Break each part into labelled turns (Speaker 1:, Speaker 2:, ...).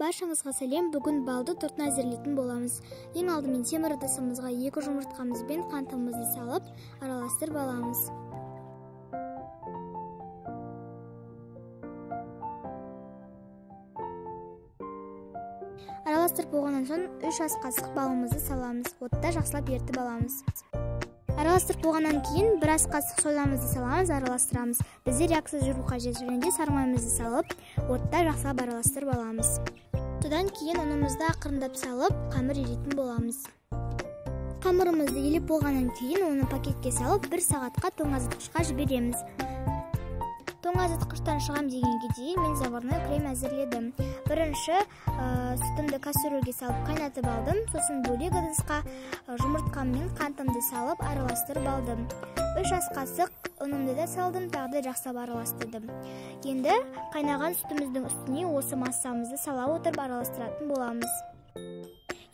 Speaker 1: Баршаңызға сәлем. Бүгін балды тортын әзірлейтін боламыз. Ең алдымен темір ыдысымызға 2 жұмыртқамыз бен қантымызды салып, араластырып аламыз. Араластырып болғаннан соң 3 ас қасық балымызды саламыз. Отта жақсылап ертіп аламыз. Араластырып болғаннан кейін 1 ас қасық содамызды саламыз, араластырамыз. Бізде реакция жүру қажет, және де сары майымызды салып, отта жақсылап араластырып аламыз. Содан кейін ұнымызды ақырындап салып, қамыр илейтін боламыз. Қамырымызды илеп болғаннан кейін оны пакетке салып, 1 сағатқа тоңазытқышқа жібереміз. Тоңазытқыштан шығам дегенге дейін мен заварной крем әзірледім. Бірінші сүтімді кастрюльге салып қайнатып алдым, сосын бөлек ыдысқа жұмыртқам мен қантымды салып араластырып алдым. 3 ас қасық ұнымды да салдым, тағы да жақсылап араластырдым. Енді қайнаған сүтіміздің үстіне осы массамызды сала отырып араластыратын боламыз.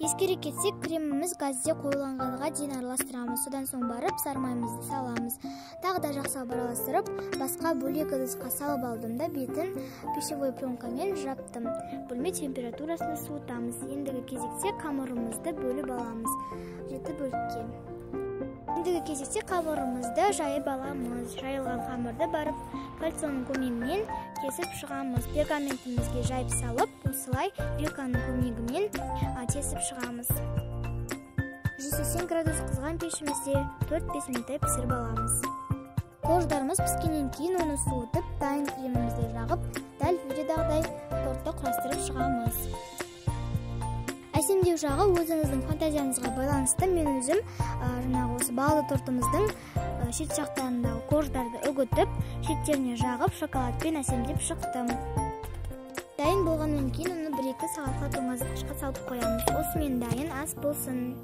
Speaker 1: Ескере кетсек, креміміз газде қоюланғанға дейін араластырамыз. Содан соң барып сары майымызды саламыз. Тағы да жақсылап араластырып, басқа бөлек ыдысқа салып алдым да бетін пищевой пленкамен жаптым. Бөлме температурасында суытамыз. Ендігі кезекте қамырымызды бөліп аламыз 7 бөлікке. Ендігі кезекте қамырымызды жайып аламыз. Жайылған қамырды барып кольцоның көмегімен кесіп шығамыз. Пергаментімізге жайып салып, осылай вилканың көмегімен тесіп шығамыз. 180 градус қызған пешімізде 4-5 минуттай пісіріп аламыз. Корждарымыз піскеннен кейін оны суытып, дайын кремімізді жағып, дәл видеодағыдай тортты құрастырып шығамыз. Әсемдеу жағы өзіңіздің фантазияңызға байланысты. Мен өзім жаңағы осы балды тортымыздың шет жақтарындағы корждарды үгітіп, шеттеріне жағып, шоколадпен әсемдеп шықтым. Дайын болғаннан кейін оны 1-2 сағатқа тоңазытқышқа салып қоямыз. Осымен дайын ас болсын.